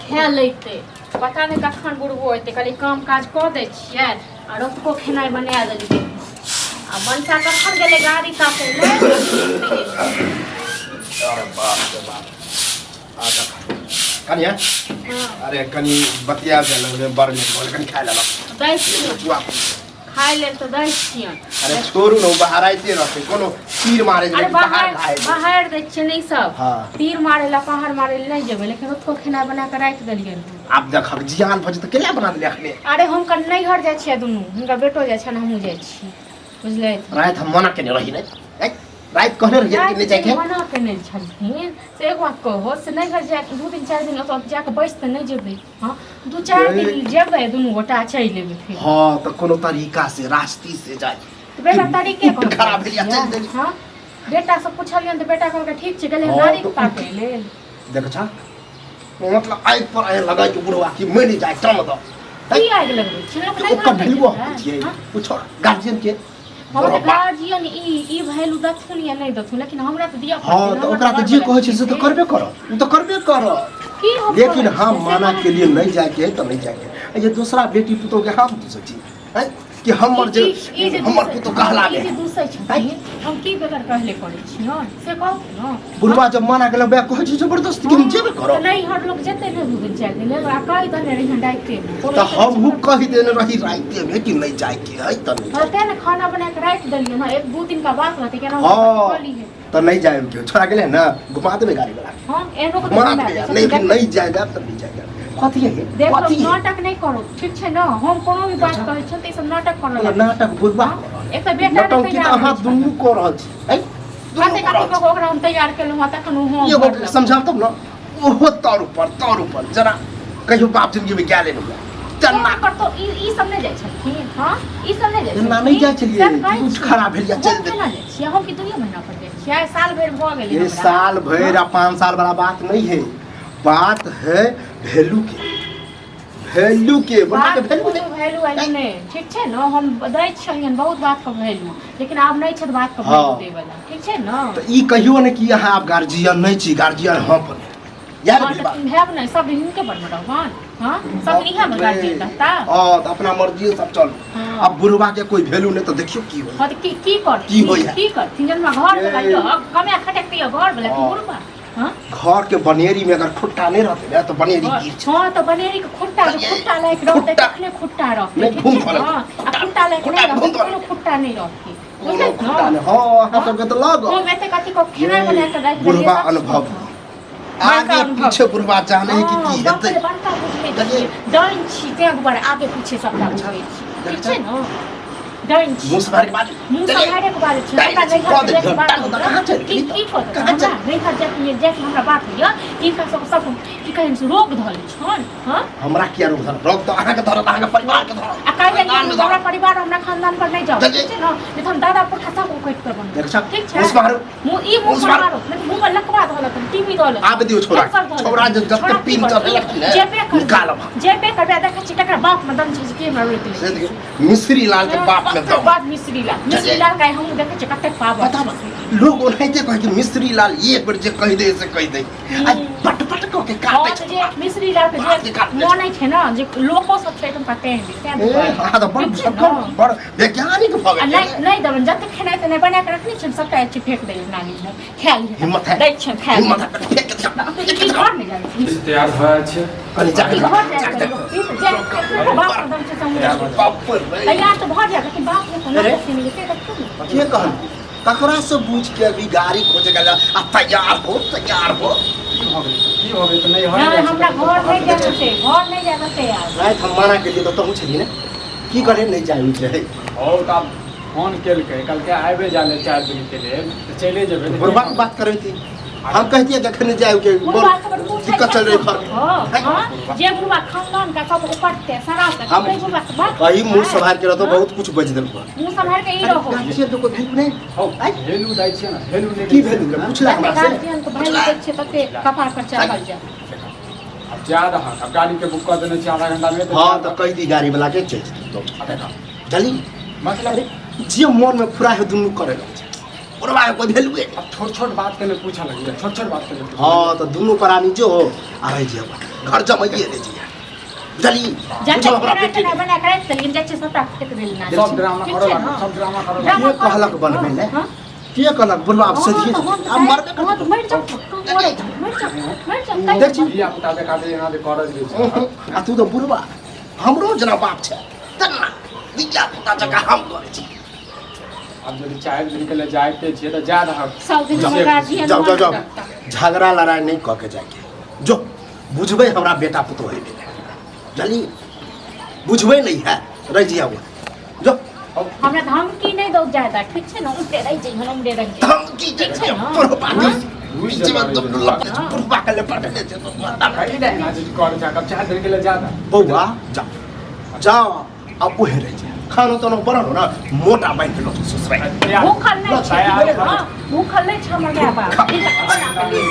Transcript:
खा लैते। पता नहि कखन बुढ़बो एतै। कहलियै काम काज कऽ दै छियै आ रतुको खेनाइ बना देलियै। आ मनसा कखन गेलै गाड़ी ताकै लए? अरे बाप रे बाप, आ देख कनिया। हँ। अरे कनि बतिया जाय लगलै, बड़ नीक भऽ गेल, कनि खाय लेलक। दै छियनि। चुआ। खाय लेल तऽ दै छियनि। अरे छोड़ू ने, ओ बहराइते रहतै, कोनो तीर मारे अरे जेबै बाहर बाहर खाय। बाहर दै छियै नहि सब। हँ। तीर मारै लए पहाड़ मारै लए नहि जेबै, लेकिन ओतको खेनाइ बना कऽ राखि देलियनि हन। आब देखक जियान भऽ जेतै, केला बना देले अखने? अरे हुनकर नैहर जाइ छियै दुनू, हुनकर बेटो जाइ छनि, हमहूँ जाइ छियै, बुझलै? राति हम मना केने रही ने, ऐ, राति कहने रहियै कि राति नहि जाइके। जे मना केने छलखिन से एक बात कहो, से नैहर जाय 2 दिन 4 दिन ओतऽ जाकऽ बैस तऽ नहि जेबै? हँ, 2-4 दिन जेबै दुनू गोटा, चलि एबै फेर। हँ, तऽ कोनो तरीका से रास्ती से जाय। तऽ बेटा तरीके उठ खड़ा भेल या चलि देली। हँ, बेटा से पुछलियनि तऽ बेटा कहलकै ठीक छै, गेलै हँ, गाड़ी तऽ ताकै लेल। देख छा, मतलब आगि पर आगि लगाइ के बुढ़वा की मरि जाय टम दऽ। की आगि लगबै छियै? लोक नहि ओकर घर नहि भेलुओ जेतै। छियै। हँ? ओ छोड़ गार्जियन के। हमरा तऽ बुढ़वा। गार्जियन ई ई वैल्यू देथुन या नहि देथुन, लेकिन हमरा तऽ दिअ हँ। पड़तै ने, तऽ हमर ओकरा तऽ जे घरवला कहै छै से तऽ छियै। करबे करत, ओ तऽ करबे करत। की हम लेकिन करै हम छियै, से माना मना के लिए नहीं जाके है तऽ नहीं जाके है। ये दूसरा बेटी पुतोह के हम दूसै छी हैं? कि हमर जे ई जे हमर पुतोह कहलाबे ई जे दूसै छथिन, हम की बेगर कहले करै छियनि से कहू ने। बुढ़वा जब मना केलक बे कहै छै जबरदस्ती कि हम जेबे तऽ करब। नहि हर लोक जेतै ने 2 दिन 4 दिन लेल, आ कहि देने रहियनि रातिमे। तऽ हमहूँ कहि देने रही रातिमे कि नहि जायके है तऽ नहि हँ, जाय। तें ने खाना बना कऽ राखि देलियै हँ, 1-2 दिन का बात रहतै केना। हँ। कऽ लिहे। तऽ नहि जाय के छोड़ा गेलै ने, घुमा देबै गाड़ी वाला के। हँ, एहनो के घुमा घुमा देबै देबै। यार, नहीं फिर नहीं जाय देब तऽ नहि जाय देब। कथी है? देखो, कथी है? नाटक नहि करू, ठीक छै ने? हम कोनो भी बात कहै छियनि तऽ ई सब नाटक करऽ लगै। नाटक बुढ़वा एक तऽ बेटा नहि नौटंकी तऽ तैयार अहाँ होइ छनि। दुनू कऽ रहल छी है? दुनू कते कऽ रहल कते छी। ओकरा हम तैयार केलहुँ हँ, तखन ओ हँ एगो भरलक। समझाउ तब ने, ओहो तर ऊपर तर ऊपर जरा कहियो बाप जिंदगी में गेले नहीं हुआ चन्ना। फोन पर तो ई ई सब नहि जाइ छलखिन? हँ, ई सब नहि जाइ एना नहि जाइ छलियै। से कहै उठ छी। खड़ा भेल या चलि हम केना जाइ छियै? हम कि 2 महीना पर जाइ छियै? साल भरि भऽ गेलै ये हमरा। साल भरि आ 5 साल वाला बात नहीं है, बात है वैल्यू के, वैल्यू के बुढ़ा के बात वैल्यू कोनो वैल्यू वैल्यू नहि, ठीक छै ने? हम दै छियनि बहुत बात के वैल्यू, लेकिन आब नहि छै बात के वैल्यू दै वाला, ठीक छै ने? तऽ ई कहियो ने कि अहाँ आब गार्जियन नहीं छी, गार्जियन हम बने यार। हँ, तऽ हैब नहि, सब दिन हिनके पर मे रहबन? हँ, सब दिन इएह मे गार्जियन रहता? हाँ, तऽ अपना मर्जी सब चलू। हाँ। अब बुढ़वा के कोई वैल्यू नहीं तऽ देखियो की होई। हँ, तऽ की की करथिन? की होइए? की करथिन? जहन हमरा घर वाला ये। यऽ कमाए खटक यऽ घर वाला की हाँ। बुढ़बा? हँ। घर के बनेरी में अगर खुट्टा नहीं रहते ना तो बनेरी गिर जाए। हँ, तऽ बनेरी के खुट्टा जे खुट्टा लायक रहतै खुट्टा। तखने खुट्टा रहतै। नहि, ठीक घूम छै फरक। ने? आ खुट्टा लायक खुट्टा नहि रहतै घूम तऽ कोनो खुट्टा नहि रहतै, कोनो बुझलियै खुट्टा ने? नहीं। हाँ, अहाँ सबके तऽ लग हम एते कथी कऽ खेनाइ बना कऽ राखि देलियै, बुढ़वा सब अनुभव चीज कऽ। बड़का आगे अनुभव। पीछे बुढ़वा जाने है कि की बाप हेतै। रे, बड़का बुझै कहियै। छियै, डाइन छी, तें दुआरे आगे पीछे सबटा बुझै छी, ठीक छै ने? डाइन छी। मुँह सम्हारि के बाजू। मुँह सम्हारे के बारे छै। डाइन हमरा छी, नैहर कऽ के दे जाइके घर, बात टांग दऽ, कहाँ चलि की गेली की तऽ? कऽ देतै? कहाँ हमरा चलि नैहर जाइके जाइके हमरा बात होइए, हिनका सब सब की कहै छै, रोग धऽ लै छनि। हँ। हमरा किया रोग धरत? रोग तऽ अहाँके धरत, अहाँके परिवारके धरत, आ काल्हि खानदानमे हमरा धरत। परिवार, हमरा खानदान पर नहि जाउ। देखिए। ठीक छै ने? नहि तऽ हम दादा पुरखा सब उकटि कऽ बनबै। देख छा, ठीक छै। मुँह सम्हारू। मुँह ई मुँह मुँह सम्हारू। सम्हारो, नहि तऽ मुँह पर लकवा धऽ लेतन, टीबी धऽ लेतन, आब दियौ छोड़ा। कैंसर धऽ लेतन। छोड़ा जे जते छोड़ा की पीन करतै? चढ़ेलक ने, जेबे करबै। निकालब हम। जेबे करबै आ देखै छी ककरा बाप में दम छै जे के हमरा रोकि से लै। देखियौ, मिश्री लाल के बाप में दम। बाप मिश्री लाल, मिश्री लाल का हमहूँ देखै छियै कतेक पावर पता छै। बा, लोग ओनाहिते कहै कि मिश्री लाल एक बेर जे कहि दे से कहि दे, आ पट पट कऽ के हँ, काटै तऽ छै। जे मिश्री लाल के बाप जे के काटै छै। मानै छै ने, जे लोको सब छै एकदम तें तें ए, अहाँ तऽ बड़ ठीक छै भुसक्कर ने? बड़ वैज्ञानिक भऽ आ गेलियै। नहि नहि देबनि, जते खेनाइ तेनाइ बना कऽ रखने छियनि सबटा एक फेंक देलियै नानी लग, खाय लिहे। हिम्मत है। दै छियनि खाय हिम्मत है, फेंक के दियौ। ई घर नहि जाइ छी। तैयार भऽ जाइ छै। कनि जा। ई घर जाइ छै लोक, ई तऽ जाइ छै, बाप के दम छै समुद्र। बाप रे। तैयार तऽ भऽ जायत, लेकिन बाप रे अरे। कोना से देखू ने। के कहल ककरा से बूझ के अभी गाड़ी खोजे गेल आ तैयार हो, तैयार हो। की भऽ गेलै? की भऽ गेलै? तऽ नहि हर नहि, जाइ छै हमरा तऽ घर नहि जाय देतै, घर नहि जाय देतै आब। राति हम मना केलियै तऽ तहूँ छलियै ने, की करे नहि जाइ के है। हौ, तऽ आब फोन केलकै, कहलकै आबि जाय ले 4 दिन के लेल, तऽ चलि जेबै तऽ। बुढ़बा के बात करै थी, हम कहतियै जखन जाय के बुढ़वा बड़ के बड़ पूछै दिक्कत चल रही घर में। हँ हँ, जे बुढ़वा खानदान का सब उपटते सराते हम तै बुढ़वा से बात कही मुँह सम्हार के रहतो, हाँ? बहुत कुछ बज देलको। मुँह सम्हार के ई रहो। गार्जियन तो कोई वैल्यू नहीं। हौ, वैल्यू दै छियै ने, वैल्यू नहि की दै छियै? वैल्यू पूछला जते हमरा से? गार्जियन के वैल्यू दै छियै तते कपार पर चढ़ल जाय। आब जा दहक, आब गाड़ी के बुक कऽ देने छियै, आधा घंटा मे। हाँ, तो कही दी गाड़ी वाला के चलि जेतै तो जल्दी। मतलब जे मन में फुरा है दुनू करे लगै छै, बुढ़वा के कोई वैल्यूए नहीं। आब छोट छोट बात के लेल पूछऽ लगलियै, छोट छोट बात के लेल। हाँ, तो दुनू प्राणी जो हो आ रहि जेबा। घर जमाइए ले जइहे बुझली। जाते बुझल हमरा खेनाइ बेटी तेनाइ बना कऽ राखि देलियै, जाइ छियै सबटा फेक देली ना। सब ड्रामा ठीक करऽ छै लागल, ने? सब ड्रामा करऽ ड्रामा लागल। के कहलक बनबै लए? हाँ? के कहलक बुढ़वा आब हाँ, सधिए तऽ हम जेतै। आब मरबे हाँ, तऽ करतै। मरि जाउ, मरि जाउ, मरि जाउ, मरि जाउ, देख छी। धिया पुता के खातिर एना जे करऽ जे छै। आ तू तऽ बुढ़वा हमरो जेना बाप छै तेना धिया पुता जकाँ हम करै छी। आब यदि 4 दिन के लिए जाइते छियै तऽ जा दहक। सब दिन हमर गार्जियन जाओ जाओ जाओ, मर जाता। झगड़ा लड़ाई नहीं कऽ के जाइके, जो बुझबै हमरा बेटा पुतोह हेबै बुझली, बुझबै नहीं है रहि जिया हुआ जो। हमरा धमकी नहि दौ ज्यादा, ठीक छै ने? उमरे रहि जइहन, उमरे रहि जइहन। धमकी ठीक छै ने? बुढ़वा के हाँ? बुझि बीच में जेबै। तुम लपट बुढ़वा के लपट ले छै तो माता। कही नहि एना जे कर जा कब 4 दिन के लिए जा दहक। बौआ जाओ जाओ, अब उहे रहि जा, खाना ताना बनल हो ना मोटा बान्हि के लऽ ससुराल। भूखल नहि छै, तैयार हाँ, भूखल नहि छै हमर माय बाप। ठीक है, बना कऽ।